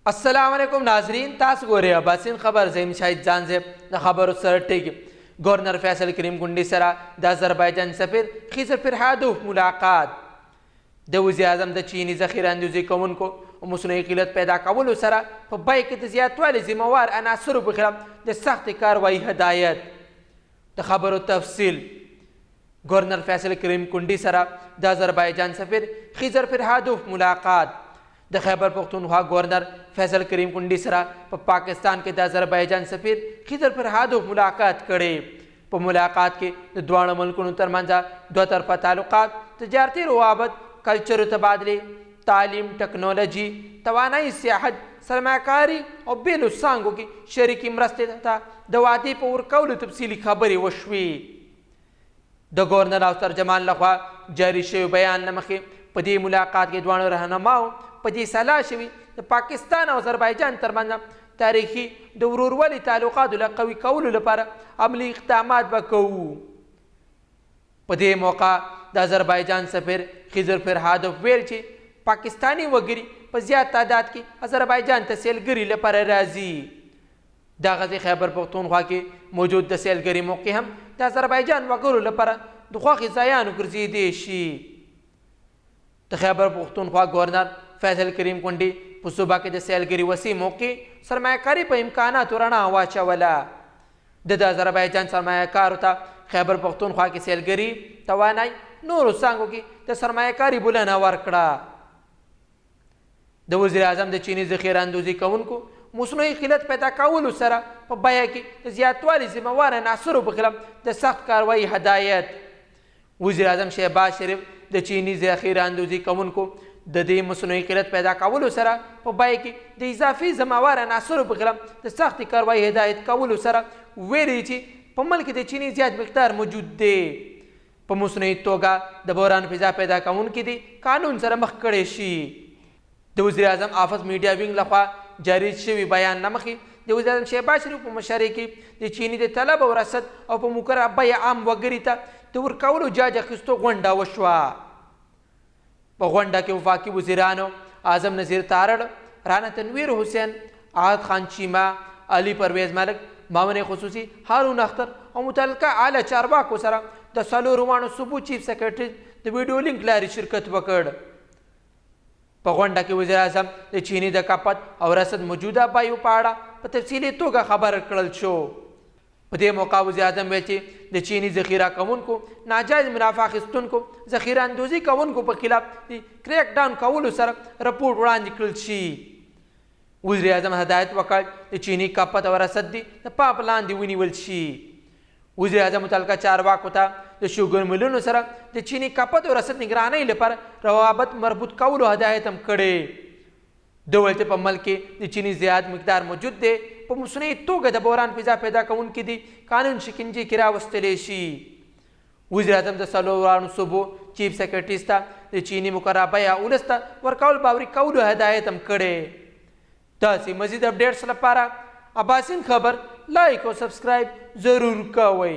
السلام علیکم ناظرین، تاسو ګورئ اباسین خبر. زیم شاهد ځانزیب د خبرو سره ټیګ. گورنر فیصل کریم ګنډي سره د آذربایجان سفیر خضر فرهادوف ملاقات. د وزیراعظم د چیني ذخیره اندوزي کوونکو او مصنوعي قلت پیدا کولو سره په بیه کې د زیاتوالي ذمه وار عناصرو په خلاف د سختې کاروايي هدایت. د خبرو تفصیل. گورنر فیصل کریم کنډي سره د آذربایجان سفیر خضر فرهادوف ملاقات. د خیبر پښتونخوا گورنر فیصل کریم کنډي سره په پاکستان کې د آذربایجان سفیر خضر فرهادوف ملاقات کړی. په ملاقات کې د دواړو ملکونو ترمنځ دوه طرفه تعلقات، تجارتي روابط، کلچر تبادلې، تعلیم، ټکنالوژي، توانایي، سیاحت، سرمایهکاري او بیلو څانګو کې شریکې مرستې ته د وعدې په ورکولو تفصیلي خبرې وشوې. د گورنر او ترجمان لخوا جاری شوی بیان له مخې، په دې ملاقات کې دواړو رهنماو په دې سلا شوي د پاکستان او آذربایجان ترمنځ تاریخي د ورورولي تعلقاتو له قوي کولو لپاره عملي اقدامات به کوو. په دې موقع د آذربایجان سفیر خضر فرهادوف ویل چې پاکستاني وګړي په زیات تعداد کې آذربایجان ته سیلګري لپاره راځي. دغسې خیبر پښتونخوا کې موجود د سیلګري موقع هم د آذربایجان وګړو لپاره د خوښې ځایانو ګرځېدی شي. د خیبر پښتونخوا گورنر فیصل کریم کنډي په صوبه کې د سیلګري وسیع موقع سرمایه کاري په امکاناتو رڼا واچوله. د آذربایجان سرمایه کارو ته خیبر پښتونخوا کې سیلګري، توانای، نورو څانګو کې د سرمایه کاري بلنه ورکړه. د وزیر اعظم د چیني ذخیره اندوزي کوونکو مصنوعي قلت پیدا کولو سره په بیه کې د زیاتوالي ذمه وار عناصرو په خلاف د سخت کاروايي هدایت. وزیر اعظم شهباز شریف د چیني ذخیره اندوزي کوونکو د دې مصنوعي قلت پیدا کولو سره په بیه کې د اضافي ذمه وار عناصرو په خلاف د سختې کاروايي هدایت کولو سره ویلي چې په ملک کې د چیني زیات مقدار موجود دی، په مصنوعي توګه د بحران فضا پیدا کوونکي دي قانون سره مخ کړی شي. د وزیراعظم آفس میډیا وینګ لخوا جاري شوي بیان له مخې، د وزیراعظم شهباز شریف په مشرۍ کې د چیني د طلب او رسد او په مقرره بیه عام وګړي ته د ورکولو جاج اخیستو غونډه وشوه. په غونډه کې وفاقي وزیرانو اعظم نذیر تارړ، رانا تنویر حسین، احد خان چیمه، علي پرویز ملک، معاون خصوصي هارون اختر او متعلقه اعلی چارواکو سره د څلورو واڼو صوبو چیف سیکرټري د ویډیو لینک لارې شرکت وکړ. په غونډه کې وزیراعظم د چیني د کپت او رسد موجوده بیو په اړه په تفصیلي توګه خبر کړل شو. په دې موقع وزیراعظم ویل چې د چیني ذخیره کوونکو، ناجایز منافع اخیستونکو، ذخیره اندوزي کوونکو په خلاف د کریک ډاون کولو سره رپورټ وړاندې کړل شي. وزیراعظم هدایت وکړ د چیني کپت او رسد دې د پاپ لاندې ونیول شي. وزیراعظم متعلقه چارواکو ته د شوګر ملونو سره د چیني کپت او رسد نګرانۍ لپاره روابط مربوط کولو هدایت هم کړی. ده وویل چې په ملک کې د چیني زیات مقدار موجود دی، په مصنوعي توګه د بحران فضا پیدا کوونکي دي قانون شکنجې کې راوستلی شي. وزیراعظم د څلورو صوبو چیف سیکرټریز ته د چیني مقرره بیه ولس ته ورکول باوري کولو هدایت هم کړی. داسې مزید اپډیټس لپاره اباسین خبر لایک او سبسکرایب ضرور کوئ.